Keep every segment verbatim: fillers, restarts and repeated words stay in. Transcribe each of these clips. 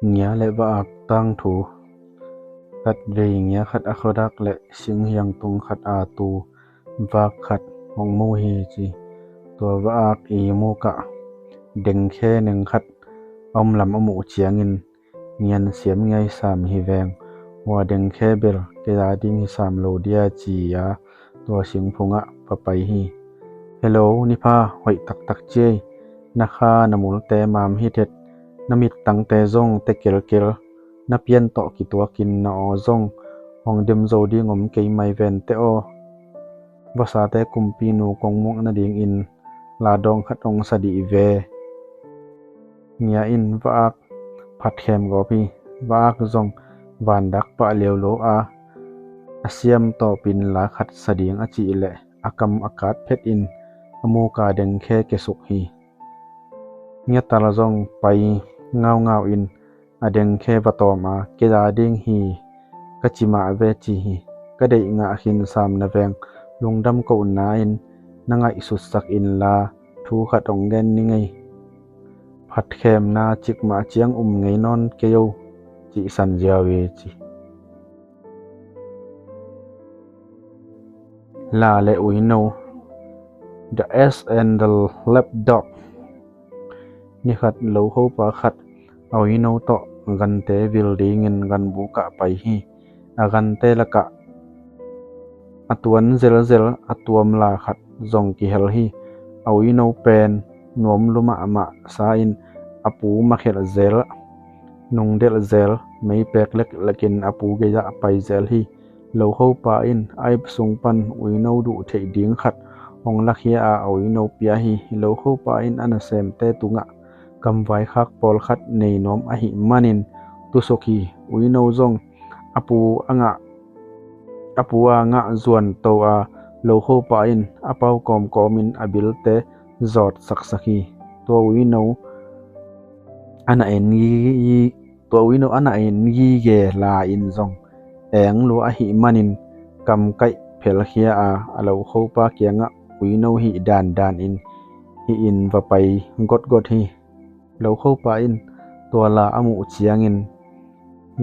Ngia le va-ak tangthu. Khatvei ngia khat a khuadak le singhiang tung khat a tu vak khat hong mu hi ci. Tua va-ak i mukah dengkhe neng khat a om lam a muh ciangin ngian siam ngiai sam hi veng. Hua dengkhe bel kei a ding hi sam lo dia ci-a tua singphungah va pai hi. Hello, nipha hoih taktak ciei. Na kha na multe mam hi thet. Na mittangte zong te kelkel. Na pian tawh kituakin na aw zong hong dem zo ding om kei mai vente aw. Vasate kumpinu kong muak nadingin la dawng khat hong sa dih ve. Ngia in va-ak phatkhem gawp hi. Va-ak zong vandak pah liaulo a, a siam tawpin la khat sa ding a cih leh a kam a kat phetin a muka dengkhe kesuk hi. Ngiatal zong pai ngaungau in a dengkhe va tawm a, kei a ding hi ka ci mah ve ci hi. Ka deih ngah khin sam na veng, lungdam kohna in na ngaihsutsak inla thu khat hong gen ni ngei. Phatkhemna cikmah ciang um ngei nawn kei o, cihsan ziau hi ci. La le uino. The Ass and the Lapdog. Nikhat lokhopa khat a uino tawh gante vil dingin ganbukah pai hi. A gante lakah a tuan zelzel a tuam la khat zong kihel hi. A uino pen nuam lua mahmah sa in a pu makhelh zel, nungdelh zel, meipek leklekin a pu gei-ah pai zel hi. Lokhopa in a ip sung pan uino duh theih ding khat hong lakhia a, a uino pia hi. Lokhopa in a nasemte tungah kamvaikhak pawlkhat nei nuam ahih manin tusuk hi. Uino zong a pu a ngah, a pu a ngah zuan to a, lokhopa in a pau kawmkawmin a bilte zawt saksak hi. Tua uino a na en gige, tua uino a na en gige la in zong eng lua ahih manin kam kaih phelkhia a, a lokhopa kiangah uino hih dandan in hih in va pai gotgot hi. Lokhopa in tua la a muh ciangin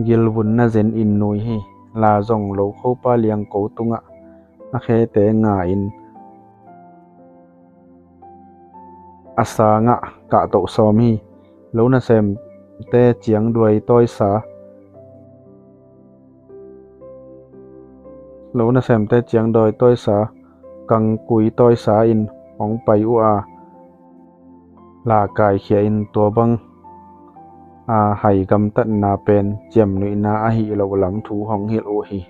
gilvun na zen in nui hi. La zong lokhopa liangko tungah a khete nga in a sangah kahtoh sawm hi. Lo nasemte ciang duai tawisa, lo nasemte ciang duai tawisa, kangkui tawisa in hong pai uh a, la kaikhia in tua bang a hai gamtatna pen ciamnuihna ahi lo lam thu hong hilh uh hi.